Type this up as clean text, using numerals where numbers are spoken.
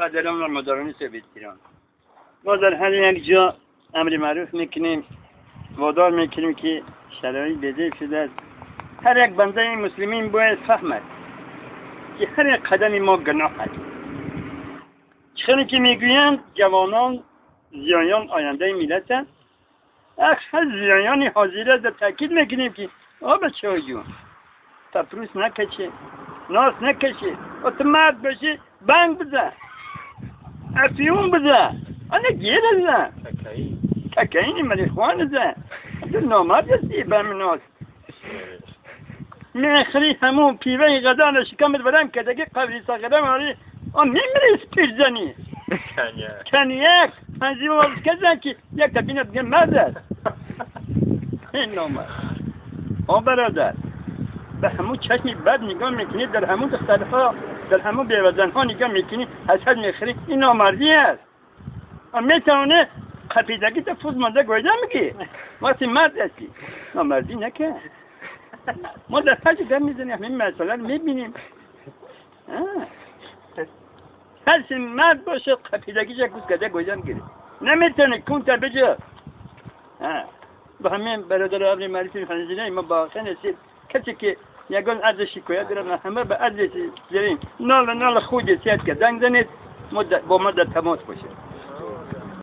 پدران و مادران سویت ایران، ما در هر یک جا امر معروف میکنیم، وادار میکنیم که شرایط بده شده است. هر یک بنده مسلمین باید فهمد که هر یک قدم ما گناه است. چخنی که میگویند جوانان زیایان آینده ملتند، هر زیایان حاضره در تاکید میکنیم که آ بچه جون تپروس نکشه، ناس نکشه، و تو مرد باشی بنگ بزن، افیون بزن، انا گیر بزن، ککاین مریخوان بزن، تو نامرد هستی به من ناس میخری همون پیوه غذا شکمت برم که دیگه قبری ساقرم آری آن میمیری پیرزنی کنیک پنجی باز کزن که یک تبینه بگه مرد است. این نامرد. آ برادر به همون چشمی بد نگاه میکنی، در همون دخترها، در همون بیوزنها نگاه میکنی، حسد میخری، این نامردی است. میتونه قپیدگی تا فوز مانده گویده میگی وقتی مرد هستی نامردی نکن. ما در هر جا میزنیم همین مسئله رو میبینیم. هر سی مرد باشه قپیدگیش یک گوز کده گویده میگیره، نمیتونه کون تا بجا. با همین برادر ابن معرفی خنزیره ما با خنزیر کسی که یگان عرض شکایت داره همه به عرض زرین نال نال خود سیاد که زنگ زنید با ما در تماس باشه.